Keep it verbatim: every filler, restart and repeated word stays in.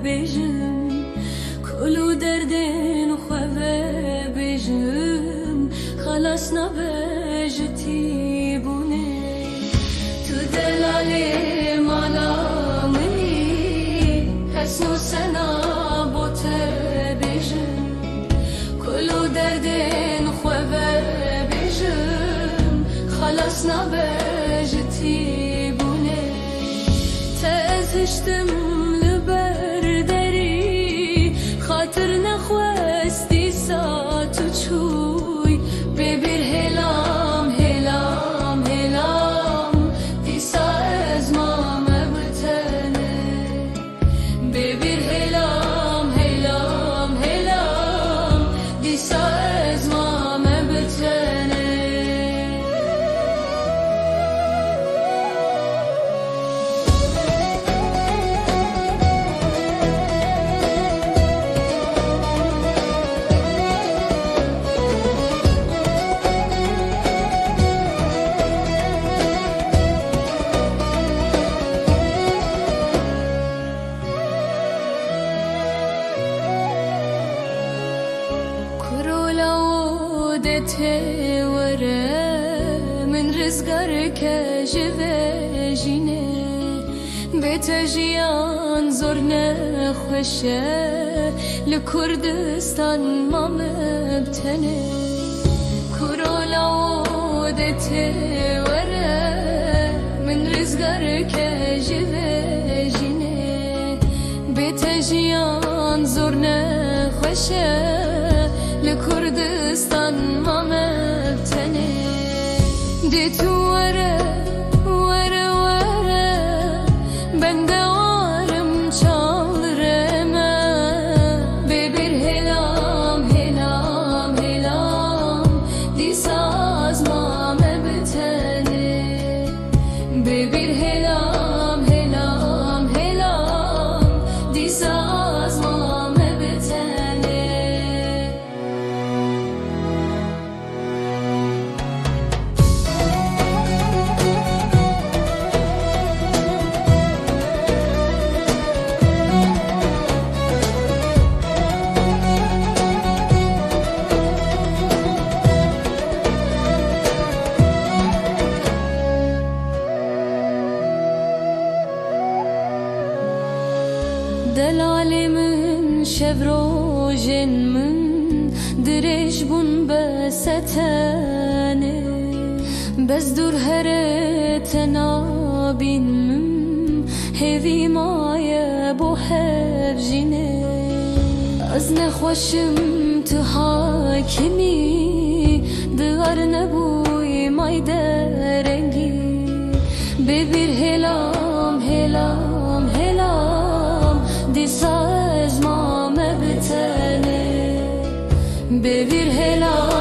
bêjim, kul û derdên xwe ve bêjim, xelas nabe ji tîbûnê. Tu delalê mala min î, ez nûsena bo te bêjim, kul û derdên xwe ve bêjim, xelas nabe ji tîbûnê. Te ez hiştim li ber derî, xatir nexwest dîsa tu çûy. Bêbîr hêlam, hêlam, hêlam, dîsa ez mame bi tenê. Bêbîr hêlam, hêlam, hêlam, dîsa ez mame bi tenê. Kurola û de tê were, min rizgar ke ji vê jînê. Bê te jiyan zor nexweş e, li Kurdistan mame bi tenê. Kurola û de tê were, min rizgar ke ji vê jînê. Bê te jiyan zor nexweş e, li Kurdistan mame bi tenê. Dê tu were, were, were, ben de warim çaw li rê me. Bêbîr hêlam, hêlam, hêlam, dîsa ez mame bi tenê. Bêbîr hêlam, hêlam, hêlam, dîsa ez mame bi tenê. Delalê min, şev rojên min dirêj bûn bes e tenê. Bes dûr here te nabînim, hêvî maye bo hevjînê. Ez nexweşim tu hakimî, diyar nebûy may derengî. Bêbîr hêlam, hêlam, hêlam, dîsa ez mame bi tenê. Bêbîr hêlam,